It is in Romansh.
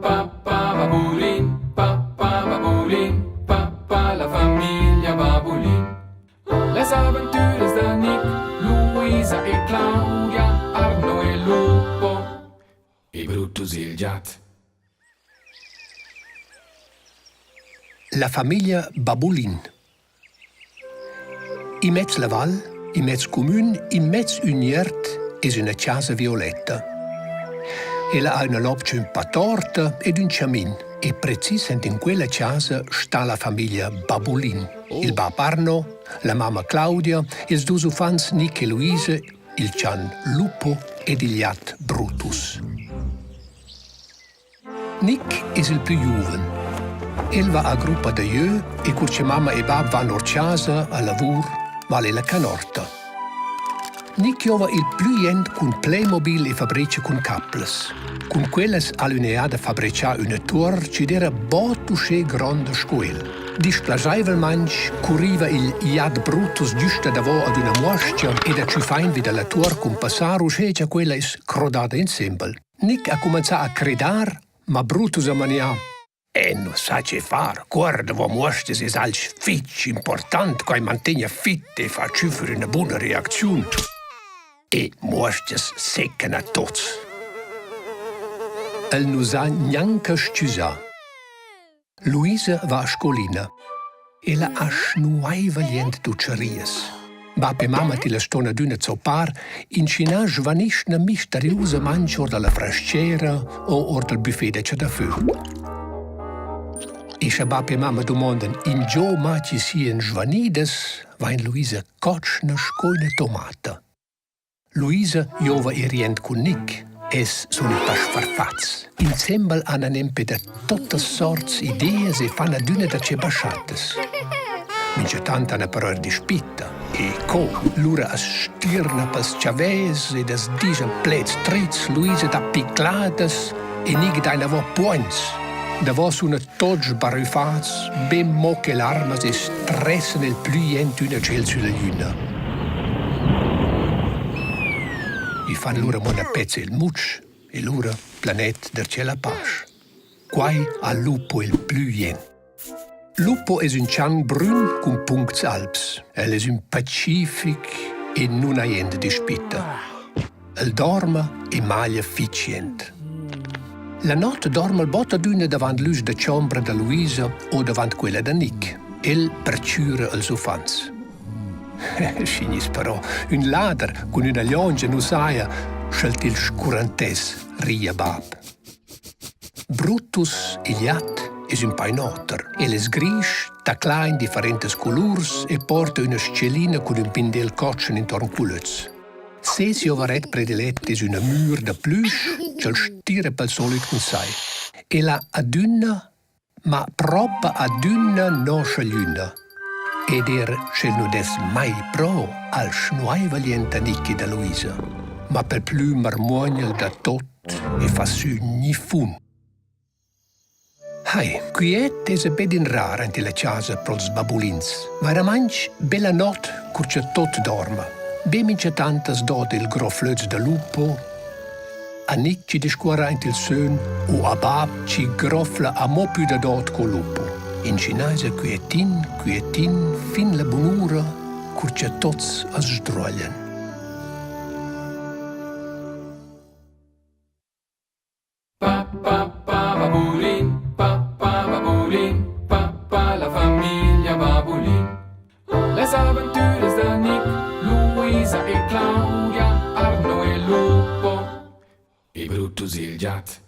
pa pa babulin, pa pa babulin, pa pa la famiglia Babulin. Las aventüras da Nick, Luisa e Claudia, Arno e Lupo e Brutus il giat. La famiglia Babulin. Immez la val, immez cumün, immez ün iert es üna chasa violetta. Ella ha üna lopcha ün pa torta ed ün chamin e precis aint in quella chasa sta la famiglia Babulin. Il bap Arno, la mamma Claudia, ils duos uffants Nick e Luise, il chan Lupo ed il jat Brutus. Nick es il plü giuven. El va a gruppa da jö e cur cha mamma e bap van our chasa a lavur, val el a canorta. Nick giova il plü jent cun Playmobil e fabricha cun caplas. Cun quellas ha'l ün'eada fabrichà üna tuor chi'd eira bod uschè gronda sco el. Displaschaivelmaing curriva il jat Brutus güsta davo ad üna muos-cha ed ha tschüffain vi da la tuor cun passar uschè cha quella es crodada insembel. Nick ha cumenzà a cridar, ma Brutus ha manià. E nu sa che far, guarda vo muostas es alch fich important, quai mantegna fit e fa tschüffer üna buna reacziun. E muostas seccan a tots. El nu s'ha gnanca s-chüsà. Luisa va a scolina. Ella ha schnuaiva jent dutscharias. Bap e mamma tilla ston adüna zoppar, inschinà svanischna misteriusamaing our da la frascera o our dal buffet da chadafö. E scha bap e mamma dumondan ingio ma chi sian svanidas, vain Luisa cotschna sco üna tomata. Luisa giova ir jent cun Nick. Els sun ün pa sfarfats. Insembel han nempe da tuottas sorts ideas e fan adüna da che baschattas. Minchatant hana però eir dispitta. E co? Lura as stirna pels chavès ed as dischan pleds trits, Luisa dà picladas e Nick dà inavo puogns. Davo suna tots sbarüffats, be mo che larmas e stressan il plü jent üna tschel sülla glüna. I fan lura mo üna pezza il mutsch e lura planet darcheu la pasch. Quai ha Lupo il plü jent. Lupo es ün chan brün cun puncts albs. El es ün pacific e nun ha jent dispitta. El dorma e maglia fich jent. La not dorma el bod adüna davant l'üsch da chombra da Luisa o davant quella da Nick. El perchüra als uffants. Schi gniss però ün lader cun üna liongia nu saja, sch'el til scurrantess, ria bap. Brutus, il jat, es ün pain oter. El es grisch, taclà in differentas culurs e porta üna s-chellina cun ün pindel cotschen intuorn culöz. Ses giovaret predilet es üna mür da plüsch ch'el stira pel solit cun sai. El ha adüna, ma propa adüna noscha glüna. Ed eir sch'el nu dess mai pro, al schnuaiva lient a Nicky da Luisa. Ma pelplü marmuogna'l da tot e fa sü gnifun. Hai, quiet esa be d'inrar aint illa chasa pro'ls babulins. Vairamaing bella not cur cha tot dorma. Be minchatant as doda il groflöz da lupo, a Nic chi discuorra aint il sön o a bap chi grofla amo pü dadot co lupo. Inschinà esa quietin, quietin fin la bunura cur cha tots as sdruaglian. Pa pa pa babulin, pa pa babulin, pa pa la famiglia Babulin. Las aventüras da Nick, Luisa e Claudia, Arno e Lupo e Brutus il giat.